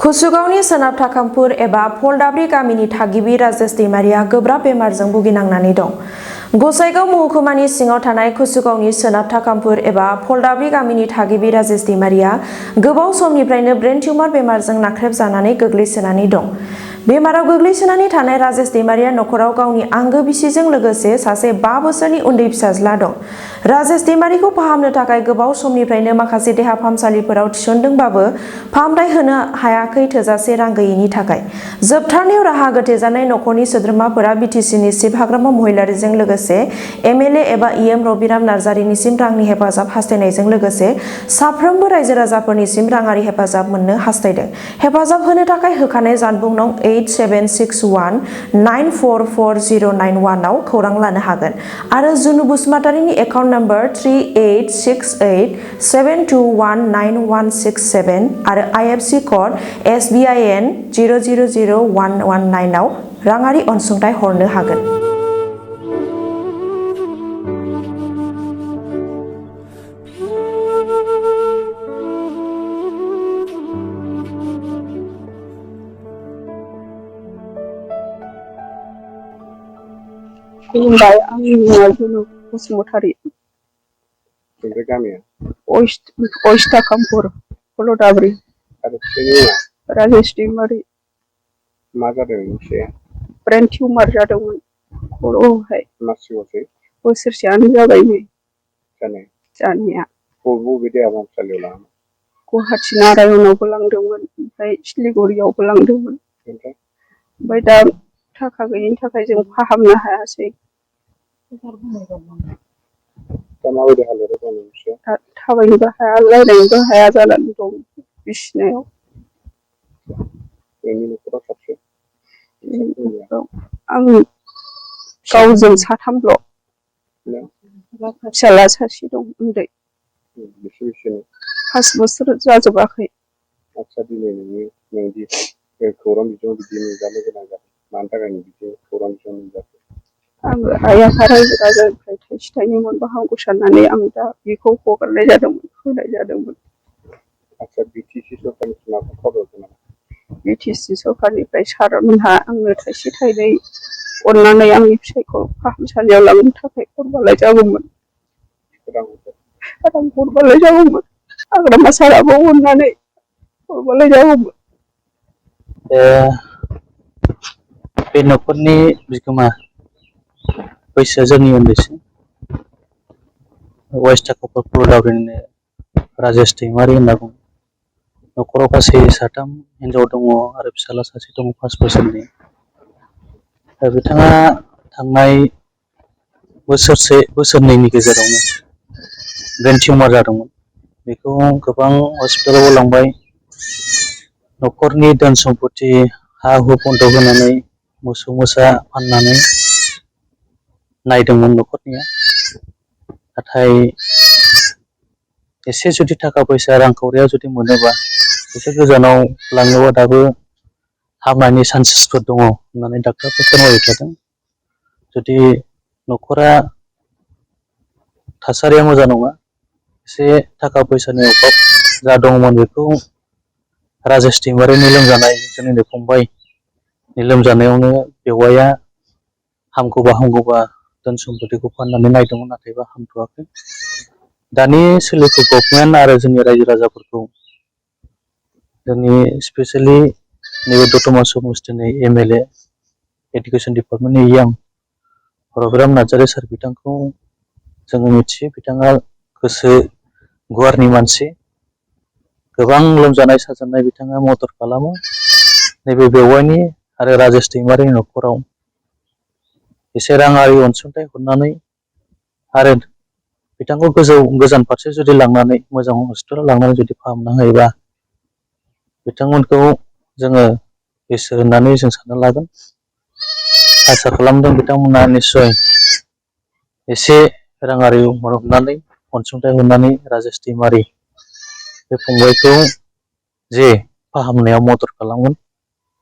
कुसुगावनि सोनाब थाखामपुर एबा फलदाब्रि गामिनि थागिबि राजेश दैमारिया गोब्राब बेमारजों भुगिनांनानै दं। गसाइगाव महकुमानि सिङाव थानाय कुसुगावनि सोनाब थाखामपुर एबा फलदाब्रि गामिनि थागिबि राजेश दैमारिया गोबाव समनिफ्रायनो ब्रेन टिउमार बेमारजों नाख्रेबजानानै गोग्लैसोनानै दं। बेमाराव गोग्लैसोनानै थानाय राजेश दैमारिया नखराव गावनि आंगो बिसिजों लोगोसे सासे 5 बोसोरनि उन्दै फिसाज्ला दं। राजेश दैमारिखौ फाहामनो थाखाय गोबाव समनिफ्रायनो माखासे देहा फाहामसालिफोराव थिसनदोंबाबो फाहामथाय होनो हायाखै थोजासे रां गैयैनि थाखाय। जोबथारनायाव राहा गोथेजानाय नखरनि सोद्रोमाफोरा बिटिसिनि चिफ हाग्रामा महिलारिजों लोगोसे एमएलए एबा इएम रबिराम नार्जारिनिसिम रांनि हेफाजाब हास्थायनायजों लोगोसे साफ्रोमबो रायजो राजाफोरनिसिम राङारि हेफाजाब मोननो हास्थायदों। हेफाजाब होनो थाखाय होखानाय जानबुं नं 8761944091 आव खौरां लानो हागोन आरो जुनु बसुमतारिनि एकाउन्ट नम्बर 386872191167 आरो IFSC कड SBIN 000119 आव राङारि अनसुंथाइ हरनो हागोन। खुलुमबाय, आंनि मुङा जुनु बसुमतारि। बे गामिया वेस्ट थाखामपुर फलदाब्रि। आरो फिसायनि मुङा राजेश दैमारि। मा जादों फिसाया? ब्रेन टिउमार जादोंमोन खर'आवहाय। मासिबावसै? बोसोरसेयानो जाबाय नै जानाया। बबे देहा फाहामसालियाव लाङामोन? गुवाहाटि नारायणआवबो लांदोंमोन, ओमफ्राय सिलिगुरियावबो लांदोंमोन। ओमफ्राय दा थाखा गैयिनि थाखाय जों फाहामनो हायासै। दा माबायदि हालोदाव दं फिसाया? थाबायनोबो हाया, रायज्लायनोबो हाया जानानै दं बिसिनायाव। नोंनि नखराव साबसे? आं गावजों साथामल'। फिसाला सासे दं उन्दै। बेसे बैसोनि? 5 बोसोर जाजोबाखै। आदसा, दिनै नोंदि खौरां बिजोङाव बिदि नुजानो गोनां जादों, मानि थाखाय बिदि खौरां बिजोङाव नुजाखो? आङो आइ आफा रायजो राजानिफ्राय थाइसे थाइनै मोनबा हामगौ साननानै आं दा बेखौ हगारनाय जादोंमोन, होनाय जादोंमोन। आदसा, बिटिसि सरकारनिफ्राय माबाफोर खबर हरदों नामा? बिटिसि सरकारनिफ्राय सारमोनहा आंनो थाइसे थाइनै अननानै आंनि फिसायखौ फाहामसालियाव लांनो थाखाय हरबालाय जागौमोन। रां हरबालाय जागौमोन। हाग्रामा साराबो अननानै हरबालाय जागौमोन। बे नखरनि बिगोमा बैसोआ जोंनि उन्दैसिन वेस्ट थाखामपुर फलदाब्रिनिनो राजेश दैमारि होनना बुङो। नखराव गासै साथाम हिनजाव दङ आरो फिसाला सासे दङ 5 बोसोरनि। बिथाङा थांनाय बोसोरनैनि गेजेरावनो ब्रेन टिउमार जादोंमोन। बेखौ गोबां हस्पिटालावबो लांबाय। नखरनि धोन सम्पति हा हु बन्दक होनानै मोसौ मोसा फाननानै नायदोंमोन नखरनिया। नाथाय एसे जुदि थाखा फैसा रांखावरिया जुदि मोनोबा एसे गोजानाव लाङोबा दाबो हामनायनि चान्सेसफोर दङ होननानै डाक्टारफोर फोरमायबाय थादों। जुदि नखरा थासारिया मोजां नङा, एसे थाखा फैसानि अभाब जा दङमोन बेखौ राजेश दैमारिनि लोमजानाय, जोंनिनो फंबायनि लोमजानायावनो बेवाइया हामगौबा धोन सम्पतिखौ फाननानै नायदोंमोन, नाथायबा हामथ'वाखै। दानि सोलिफु गभर्नमेन्ट आरो जोंनि रायजो राजाफोरखौ जोंनि स्पेसियेलि नैबे दतमा समस्टिनि एमएलए एडुकेसन डिपार्टमेन्टनि इएम रबिराम नार्जारि सार बिथांखौ जोङो मिथियो। बिथाङा गोसो गुवारनि मानसि, गोबां लोमजानाय साजानाय बिथाङा मदद खालामो। नैबे बेवाइनि आरो राजेश दैमारिनि नखराव एसे राङारि अनसुंथाइ हरनानै आरो बिथांखौ गोजान फारसे जुदि लांनानै मोजां हस्पिटालाव लांनानै जुदि फाहामना होयोबा बिथांमोनखौ जोङो गोसो होननानै जों सानना लागोन। आसा खालामदों बिथांमोना निस्सय एसे राङारि हरनानै अनसुंथाइ हरनानै राजेश दैमारि बे फंबायखौ जे फाहामनायाव मदद खालामगोन